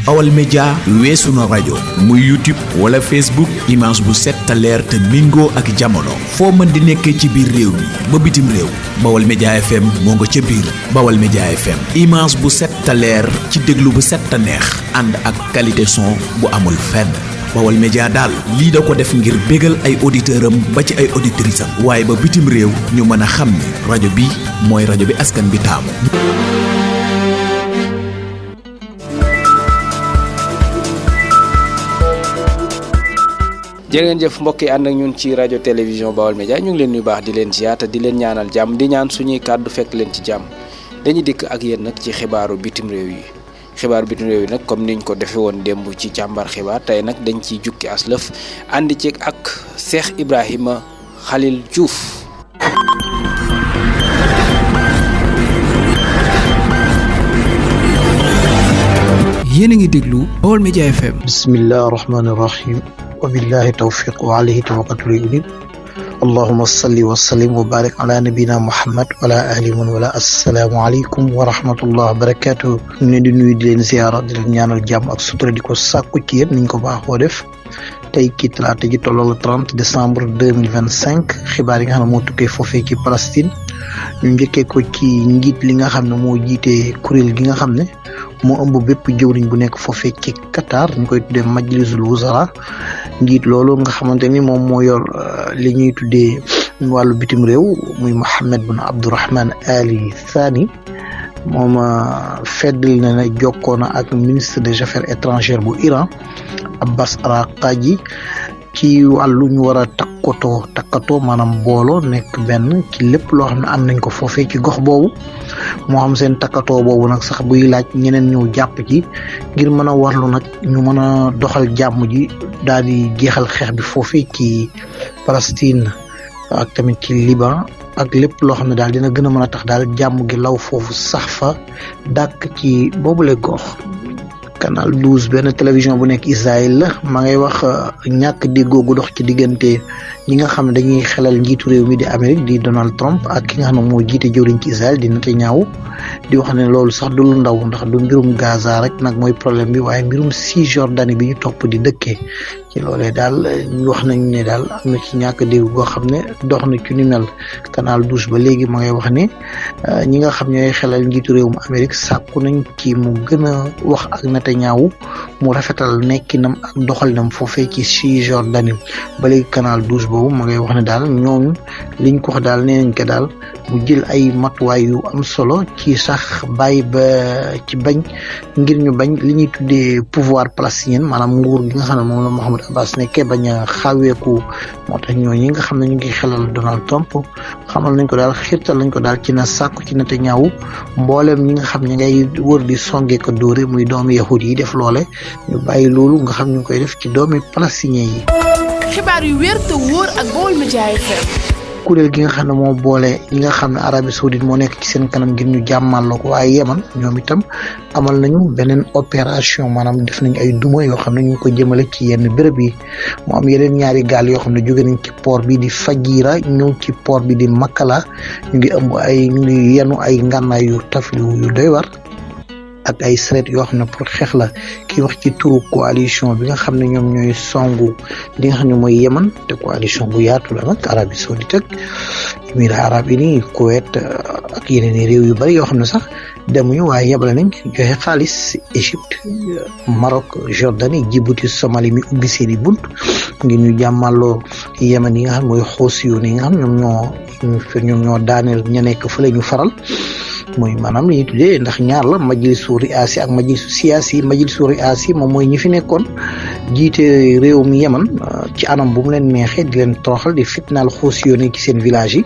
Baol Média weesu na rajo muy YouTube wala Facebook, image bu set te leer te méngoo ak jamono foo mën di nekkee ci biir réew mi ba bitim réew. Baol Média FM moo nga ca biir. Baol Média FM image bu set te leer ci déglu bu set te neex ànd ak qualité son bu amul fenn. Baol Média daal lii da ko def ngir bégal ay auditeurs am ba ci ay auditrices am waaye ba bitim réew ñu mën a xam ne rajo bi mooy rajo bi askan bi taamu. jërë ngeen jëf mbokk yi ànd ak ñun ci rajo télévision Baol Média ñu ngi leen nuyu baax di leen ziyaata di leen ñaanal jàmm di ñaan suñuy kàddu fekk leen ci jàmm dañuy dikk ak yéen nag ci xibaaru bitim réew yi. xibaaru bitim réew yi nag comme niñ ko defee woon démb ci càmbar xibaar tey nag dañ ciy jukki aslëf àndi ci ak Cheikh Ibrahima Khalil Diouf. yéen a ngi déglu Baol Média FM. bismillahi rahmaani rahim wa billahi tawfiq wa alayhi tawakkaltu unib allahuma salli wa sallim wa barik ala nabina muhammad wala alihi man wala assalaamu aleykum wa rahmatullah wa barakatuh ñu leen di nuyu di leen ziyaara di leen ñaanal jàmm ak sutura di ko sàkku ci yéen niñ ko baaxoo def tey ki talaata ji tolloo le 30 décembre 2025 xibaar yi nga xam ne moo tukkee foofee ci Palestine ñu njëkkee ko ci njiit li nga xam ne moo jiite kuréel gi nga xam ne moo ëmb bépp jëwriñ bu nekk foofee ci Qatar ñu koy tuddee majlisul wuzara njiit loolu nga xamante ni moom moo yor li ñuy tuddee wàllu bitim réew muy Mohammed bin Abdourahman Ali Thani moom feddal na ne jokkoo na ak ministre des affaires étrangères bu Iran Abbas Araqaji ci wàllu ñu war a takkatoo maanaam booloo nekk benn ci lépp loo xam ne am nañ ko foofee ci gox boobu moo xam seen takkatoo boobu nag sax buy laaj ñeneen ñëw jàpp ci ngir mën a warlu nag ñu mën a doxal jàmm ji daal di jeexal xeex bi foofee ci Palestine ak tamit ci Liban ak lépp loo xam ne daal dina gën a mën a tax daal jàmm gi law foofu sax fa dàkk ci boobule gox. Canal 12 benn télévision bu nekk Israël la ma ngay wax ñàkk déggoo gu dox ci diggante ñi nga xam ne dañuy xelal njiitu réew mi di Amérique di Donald Trump ak ki nga xam ne moo jiite jëwriñ ci Israël di Netanyahu di wax ne loolu sax du lu ndaw ndax du mbirum Gaza rek nag mooy problème bi waaye mbirum Cisjordanie bi ñu topp di dëkkee ci loolee daal ñu wax nañ ne daal am na ci ñàkk dégg goo xam ne dox na ci ni mel Canal 12 ba léegi ma ngay wax ne ñi nga xam ñooy xelal njiitu réewum Amérique sàkku nañ ci mu gën a wax ak Netanyahu mu rafetal nekkinam ak doxalinam foofee ci Cisjordanie ba léegi Canal 12 boobu ma ngay wax ne daal ñooñu liñ ko wax daal nee nañ ko daal mu jël ay matuwaay yu am solo ci sax bàyyi ba ci bañ ngir ñu bañ li ñuy tuddee pouvoir palestinien maanaam nguur gi nga xam ne moom la Mahmoud Abbas nekkee bañ a xaweeku moo tax ñooñu nga xam ne ñu ngi xelal Donald Trump xamal nañ ko daal xiirtal nañ ko daal ci na sàkku ci Netanyahu mbooleem ñi nga xam ne ngay wër di songe ko dóore muy doomi yahud yi def loole ñu bàyyi loolu nga xam ñu ngi koy def ci doomi palestinien yi. xibaar yu wér te wóor ak Baol Média FM. kuréel gi nga xam ne moo boole ñi nga xam ne Arabie Saoudite moo nekk ci seen kanam ngir ñu jàmmaloo ko waaye Yemen ñoom itam amal nañu beneen opération maanaam def nañ ay duma yoo xam ne ñu ngi ko jëmale ci yenn béréb yi mu am yeneen ñaari gaal yoo xam ne jóge nañ ci port bi di Fajira ñëw ci port bi di Makala ñu ngi yenu ay ngànnaay yu tafliw yu doy war ak ay saret yoo xam ne pour xeex la ki wax ci turu coalition bi nga xam ne ñoom ñooy songu li nga xam ne mooy Yemen te coalition bu yaatu la nag Arabie Saoudite ak Émirats Arabes Unis Koweït ak yeneen i réew yu bari yoo xam ne sax demuñu waaye yebale nañ joxe xaalis Égypte Maroc Jordanie Djibouti Somalie mi ubbi seeni bunt ngir ñu jàmmaloo Yemen yi nga xam mooy xoos yoon yi nga xam ñoom ñoo daaneel ña nekk fële ñu faral mooy maanaam li ñuy tuddee ndax ñaar la majlisu riasi ak majlisu siyaasi majlisu riasi moom mooy ñi fi nekkoon jiite réew mi Yemen ci anam bu mu leen neexee di leen toroxal di fitnaal xoos yoon ci seen village yi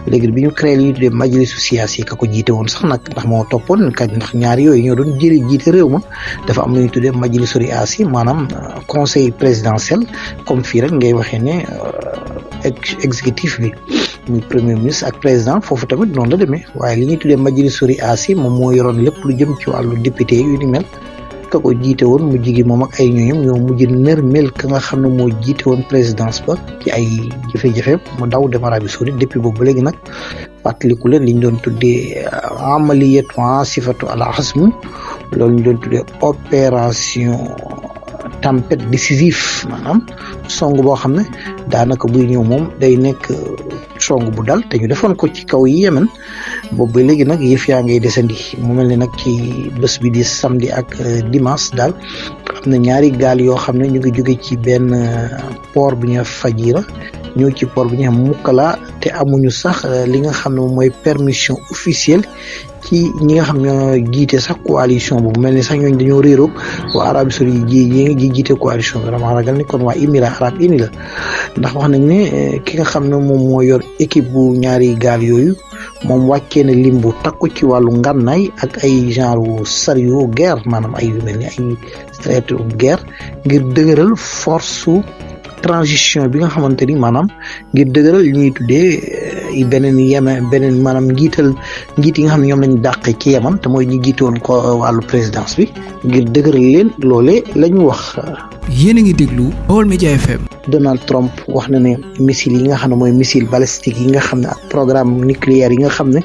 léegi bi ñu créé li ñuy tuddee majlisu siyaasi ka ko jiite woon sax nag ndax moo toppoon kat ndax ñaar yooyu ñoo doon jiite réew ma dafa am lu ñuy tuddee majlisu riasi maanaam conseil présidentiel comme fii rek ngay waxee ne exécutif bi muy premier ministre ak président foofu tamit noonu la demee waaye li ñuy tuddee majlisu riasi moom moo yoroon lépp lu jëm ci wàllu député yu ni mel ka ko jiite woon mujj gi moom ak ay ñooñam ñoo mujj nërmel ka nga xam ne moo jiite woon présidence ba ci ay jafe-jafe mu daw dem Arabie Saoudite depuis boobu ba léegi nag fàttaliku leen liñ doon tuddee amaliyatu asifatu al asm loolu ñu doon tuddee opération tempête décisif maanaam song boo xam ne daanaka buy ñëw moom day nekk song bu dal te ñu defoon ko ci kaw yi Yemen boobu ba léegi nag yëf yaa ngay desandi mu mel ni nag ci bés bi di samedi ak dimanche daal am na ñaari gaal yoo xam ne ñu ngi jóge ci benn port bu ñuy Fajira ñëw ci port bu ñuy Mukalla te amuñu sax li nga xam ne mooy permission officielle ci ñi nga xam ñoo jiite sax coalition boobu mel ni sax ñooñu dañoo réeroog waa Arabie Saoudite ji jiite coalition bi dama ragal ni kon waa Émirats arabes unis la ndax wax nañ ne ki nga xam ne moom moo yor équipe bu ñaari gaal yooyu moom wàccee na lim bu takku ci wàllu ngànnaay ak ay genre chariot guerre maanaam ay yu mel ni ay traite guerre ngir dëgëral force transition bi nga xamante ni maanaam ngir dëgëral li ñuy tuddee beneen maanaam njiit yi nga xam ne ñoom lañu dàqee ci Yemen te mooy ñi jiitoon ko wàllu présidence bi ngir dëgëral leen loolee la ñu wax. yéen a ngi déglu Baol Média FM. Donald Trump wax na ne missile yi nga xam ne mooy missile balistique yi nga xam ne ak programme nucléaire yi nga xam ne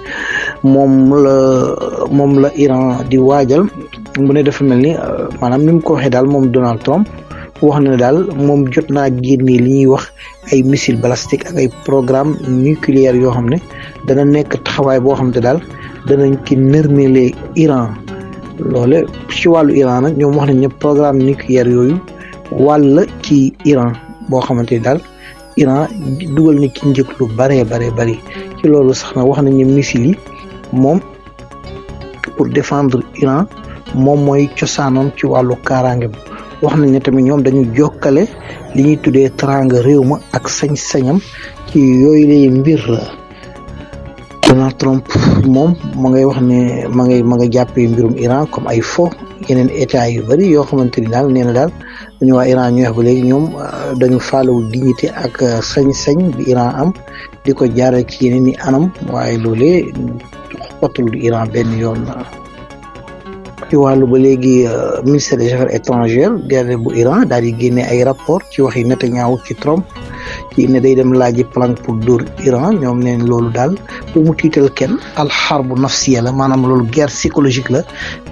moom la Iran di waajal mu ne dafa mel ni maanaam ni mu ko waxee daal moom Donald Trump. wax na ne daal moom jot naa génne li ñuy wax ay missile balistique ak ay programme nucléaire yoo xam ne dana nekk taxawaay boo xam ne daal danañ ci nërmelee Iran loole ci wàllu Iran nag ñoom wax nañ ne programme nucléaire yooyu wàll ci Iran boo xamante ni daal Iran dugal na ci njëkk lu bari ci loolu sax na wax nañ ne missile yi moom pour défendre Iran moom mooy cosaanoon ci wàllu kaaraange bi wax nañ ne tamit ñoom dañu jokkale li ñuy tuddee teraanga réew ma ak sañ-sañam ci yooyu lay mbir Donald Trump moom ma ngay wax ne ma nga jàppee mbirum Iran comme ay fo yeneen état yu bari yoo xamante ni daal nee na daal dañu waa Iran ñu wax ba léegi ñoom dañu faalawul dignité ak sañ-sañ bi Iran am di ko jaare ci yeneen i anam waaye loolee xottalul Iran benn yoon ci wàllu ba léegi ministère des affaires étrangères bu Iran daal di génne ay rapport ci waxi Netanyahu ci Trump ci ne day dem laaji plan pour dóor Iran ñoom neen loolu daal bu mu tiital kenn alxarbu nafsiya la maanaam loolu guerre psychologique la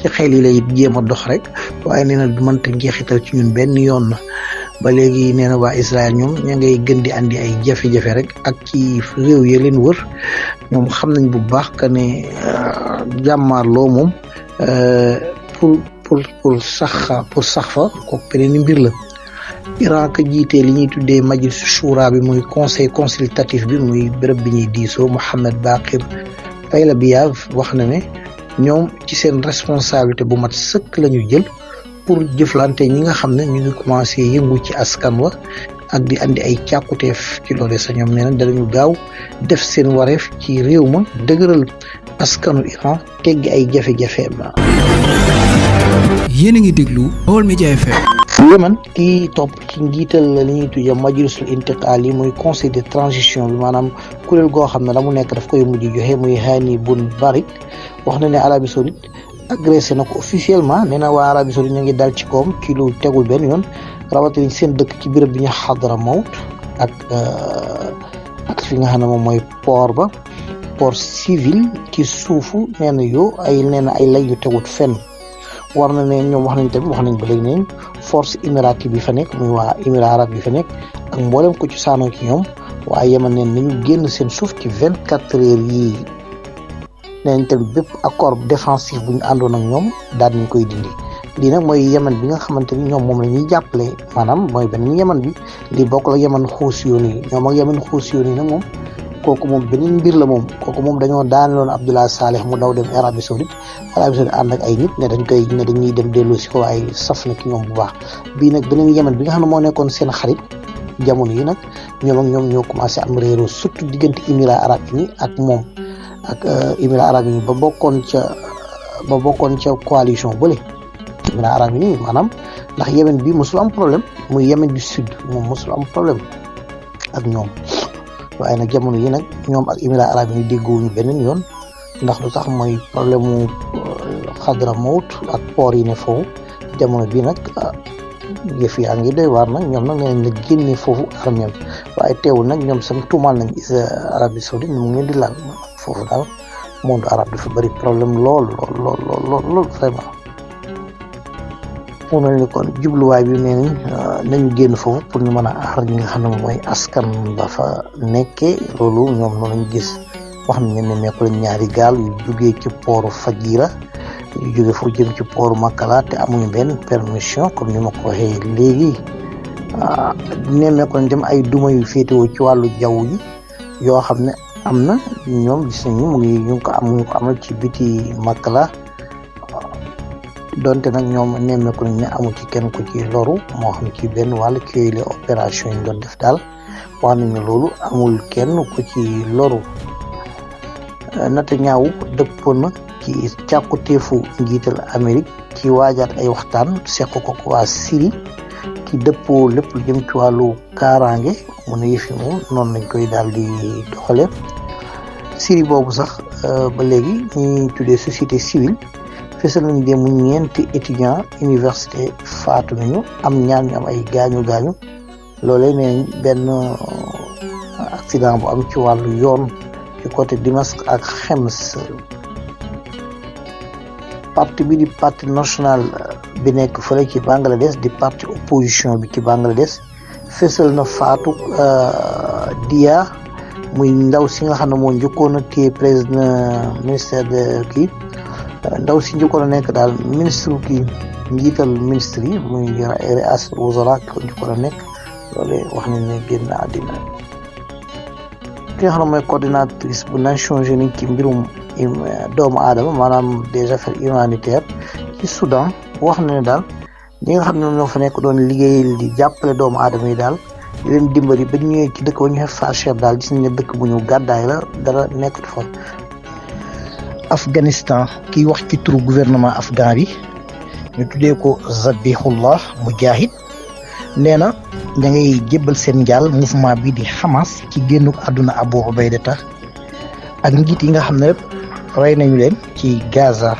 ci xel yi lay jéem a dox rek waaye nee na du mënta njeexital ci ñun benn yoon na ba léegi nee na waa Israël ñoom ña ngay gën di andi ay jafe-jafe rek ak ci réew ya leen wër ñoom xam nañ bu baax que ne jàmmaarloo moom pour sax fa kooku beneen mbir la Iran ka jiitee li ñuy tuddee majlis shura bi muy conseil consultatif bi muy béréb bi ñuy diisoo Mohammed Baqir Pahlaviyev wax na ne ñoom ci seen responsabilité bu mat sëkk la ñu jël pour jëflante ñi nga xam ne ñu ngi commencé yëngu ci askan wa ak di andi ay càkkuteef ci loole sa ñoom nee na danañu gaaw def seen wareef ci réew ma dëgëral askanu Iran teggi ay jafe-jafe ma. yéen a ngi déglu Baol Média FM. Yemen kii topp ci njiital li ñuy tuddee majlisul intiqaal yi muy conseil de transition bi maanaam kuréel goo xam ne la mu nekk daf koy mujj joxe muy Hani Bun Barik wax na ne Arabie Saoudite agressé na ko officiellement nee na waa Arabie Saoudite ñu ngi dal ci kawam ci lu tegul benn yoon rawatina seen dëkk ci béréb bi ñu Hadramaut ak fi nga xam ne moom mooy port civil ci suufu nee na ay lay yu tegut fenn war na ne ñoom wax nañ ba léegi ne force émirati bi fa nekk muy waa émirats arabes bi fa nekk ak mboolem ko ci saanoo ci ñoom waaye Yemen neen nañu génn seen suuf ci 24 heures yii neen tamit bépp accord défensif bu ñu àndoon ak ñoom daal nañ koy dindi lii nag mooy Yemen bi nga xamante ni ñoom moom la ñuy jàppale maanaam mooy beneen Yemen bi li bokk la Yemen xuusiyoon yi ñoom ak Yemen xuusiyoon yi nag moom kooku moom beneen mbir la moom kooku moom dañoo daaneloon Abdullah Saleh mu daw dem Arabie Saoudite ànd ak ay nit ne dañuy dem dellu si ko waaye saf na ki ñoom bu baax bii nag beneen Yemen bi nga xam ne moo nekkoon seen xarit jamono yi nag ñoom ñoo commencé am réeroo surtout diggante Émirats arabes unis ak moom ak Émirats arabes unis ba bokkoon ca coalition bële Émirats arabes unis maanaam ndax Yemen bi mosul am problème muy Yemen du sud moom mosul am problème ak ñoom waaye nag jamono yi nag ñoom ak Émirats arabes unis déggoowuñu beneen yoon ndax lu tax mooy problème mu Hadramaut ak port yi ne foofu jamono bi nag yëf yaa ngi doy waar nag ñoom nag nee nañ la génne foofu armée am waaye teewul nag ñoom sam tuumaal nañ Arabie Saoudite mu ngi leen di laal foofu daal monde arabe dafa bëri problème lool vraiment mu mel ni kon jubluwaay bi nee nañ nañu génn foofu pour ñu mën a aar ñi nga xam ne mooy askan ba fa nekkee loolu ñoom noonu lañu gis wax nañ ne nekk lañ ñaari gaal yu jugee ci pooru Fajira yu jóge foofu jëm ci pooru Makala te amuñu benn permission comme ni ma ko waxee léegi nemmeeku nañ dem ay duma yu féetewoo ci wàllu jaww ji yoo xam ne am na ñoom gis nañu ñu ngi ko amal ci biti Makala donte nag ñoom nemmeeku nañ ne amul ci kenn ku ci loru moo xam ci benn wàll ci yooyu les opération yi doon def daal wax nañ ne loolu amul kenn ku ci loru Netanyahu dëppoo na ci càkkutéefu njiital Amérique ci waajaat ay waxtaan seq ko waa Syrie ci dëppoo lépp lu jëm ci wàllu kaaraange mu ne yëfi moom noonu lañ koy daal di doxale Syrie boobu sax ba léegi ñuy tuddee société civile fesal nañ démb ñeenti étudiant université faatu nañu am ñaar ñu am ay gaañu loolee nee benn accident bu am ci wàllu yoon ci côté Damas ak Xems parti bi di parti national bi nekk fële ci Bangladesh di parti opposition bi ci Bangladesh fesal na faatu Dia muy ndaw si nga xam ne moo njëkkoon a téye président ministère de kii ndaw si njëkkoon a nekk daal ministre kii njiital ministre yi muy Ri'asat Wuzara ko njëkkoon a nekk loole wax nañ ne génn àddina ki nga xam ne mooy coordinatrice bu Nations Unies ci mbirum doomu aadama maanaam des affaires humanitaires ci Soudan wax na ne daal ñi nga xam ne ñoo fa nekk doon liggéeyal di jàppale doomu aadama yi daal di leen dimbali ba ñëwee ci dëkk ba ñu Fashir daal gis nañ ne dëkk bu ñu gàddaay la dara nekkut fa. Afghanistan kiy wax ci turu gouvernement afghan bi ñu tuddee ko Zabihullah Mujahid nee na ña ngay jébbal seen njaal mouvement bi di Hamas ci génnuk àdduna Abu Ubaydata ak njiit yi nga xam ne rek rey nañu leen ci Gaza.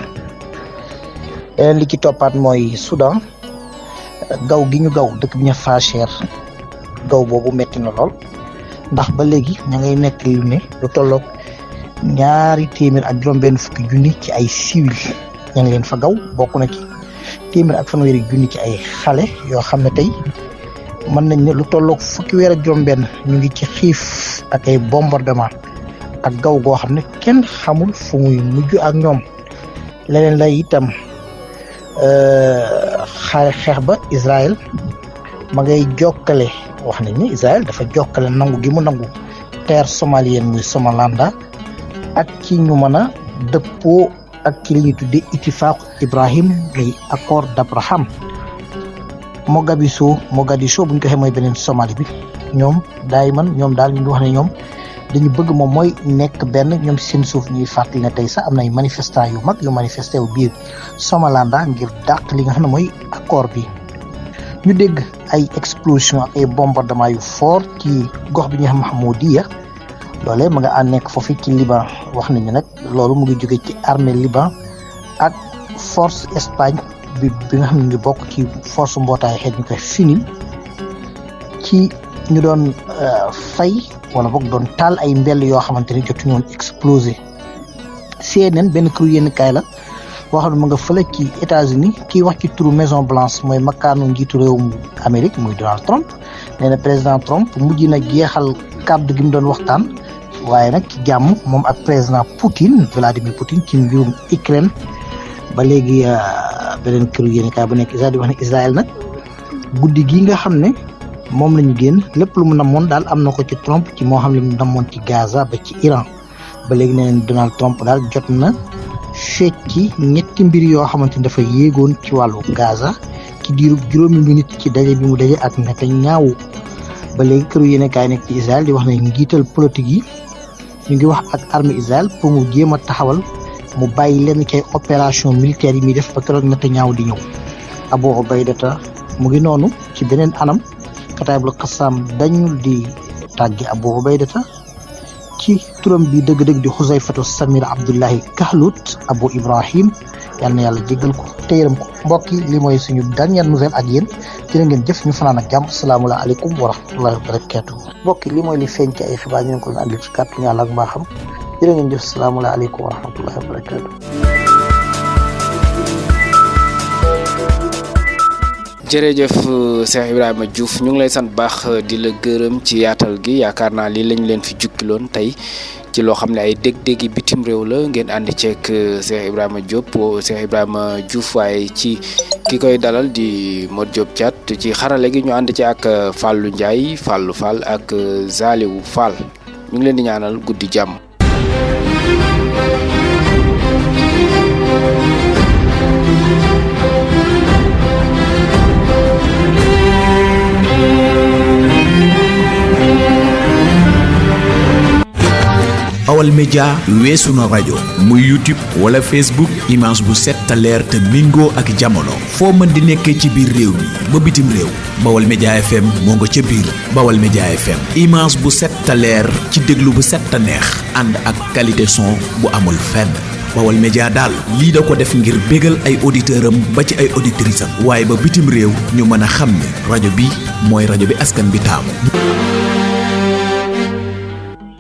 leneen li ci toppaat mooy Soudan gaw gi ñu gaw dëkk bi ñu Fashir gaw boobu metti na lool ndax ba léegi ña ngay nekk lu ne lu tolloog 200 ak juróom-benn fukki junni ci ay civil ña ngi leen fa gaw bokk na ci 100 ak fanweeri junni ci ay xale yoo xam ne tey mën nañ ne lu tolloog fukki weer ak juróom-benn ñu ngi ci xiif ak ay bombardement ak gaw goo xam ne kenn xamul fu muy mujj ak ñoom. leneen la itam xeex ba Israël ma ngay jokkale wax nañ ni Israël dafa jokkale nangu gi mu nangu terre somalienne muy Somalanda ak ci ñu mën a dëppoo ak ci li ñuy tuddee Itifaq Ibrahim muy accord d'Abraham. Mogadiscio bu ñu ko waxee mooy beneen Somalie bi ñoom daal ñu ngi wax ne ñoom dañu bëgg moom mooy nekk benn ñoom seen suuf ñuy fàttali ne tey sax am na ay manifestants yu mag yu manifesté wu biir Somalanda ngir dàq li nga xam ne mooy accord bi. ñu dégg ay explosion ak ay bombardement yu fort ci gox bi ñu xam Mahmoudiya loolee ma nga nekk foofu ci Liban wax nañu nag loolu mu ngi jóge ci armée Liban ak force Espagne bi nga xam ne ñu bokk ci force mbootaay xeet ñu koy FUNIL ci ñu doon fay wala boog doon taal ay mbell yoo xamante ni jotuñu woon explosé. CNN benn këru yéen kaay la boo xam ne mu nga fële ci États-Unis kiy wax ci turu Maison Blanche mooy makkaanu njiitu réewum Amérique muy Donald Trump nee na président Trump mujj na jeexal kàddu gi mu doon waxtaan waaye nag ci jàmm moom ak président Vladimir Poutine ci mbirum Ukraine. ba léegi beneen këru yéen kaay bu nekk Israël di wax ne Israël nag guddi gi nga xam ne moom la ñu génn lépp lu mu namoon daal am na ko ci Trump ci moo xam ne mu namoon ci Gaza ba ci Iran ba léegi nee nañ Donald Trump daal jot na fecci ñetti mbir yoo xamante ni dafa yéegoon ci wàllu Gaza ci diiru juróomi minute ci daje bi mu daje ak Netanyahu ba léegi këru yéen kaay nekk ci Israël di wax ne njiital politique yi ñu ngi wax ak armée Israël pour mu jéem a taxawal mu bàyyi leen ci ay opération militaire yi muy def ba keroog Netanyahu di ñëw. Abu Ubaydata mu ngi noonu ci beneen anam Kataibul Qassam dañul di tàgge Abu Ubaydata ci turam bi dëgg-dëgg di Xuzayfatu Samir Abdullahi Kahlut Abu Ibrahim yal na yàlla jéggal ko te yërëm ko. mbokk yi li mooy suñu dernière nouvelle ak yéen jërë ngeen jëf ñu fanaan ak jàmm asalaamaaleykum wa rahmatullahi wa barakatuh. mbokk yi li mooy li feeñ ci ay xibaar ñu ngi ko andil ci kàttu yàlla ak mbaaxam jërë ngeen jëf asalaamaaleykum wa rahmatullahi wa barakatuh. jërëjëf Cheikh Ibrahima Diouf ñu ngi lay sant baax di la gërëm ci yaatal gi yaakaar naa lii lañ leen fi jukkiloon tey ci loo xam ne ay dég-dégi bitim réew la ngeen àndi ceek Cheikh Ibrahima Diouf waaye ci ki koy dalal di Modou Diop Thiat ci xarale gi ñu ànd ci ak Fallou Ndiaye Fallou Fall ak Zaliou Fall ñu ngi leen di ñaanal guddi jàmm. Baol Média weesu na rajo muy YouTube wala Facebook image bu set te leer te méngoo ak jamono foo mën di nekkee ci biir réew mi ba bitim réew Baol Média FM moo nga ca biir Baol Média FM image bu set te leer ci déglu bu set te neex ànd ak qualité son bu amul fenn Baol Média daal lii da ko def ngir bégal ay auditeuram ba ci ay auditrices am waaye ba bitim réew ñu mën a xam ne rajo bi mooy rajo bi askan bi taamu.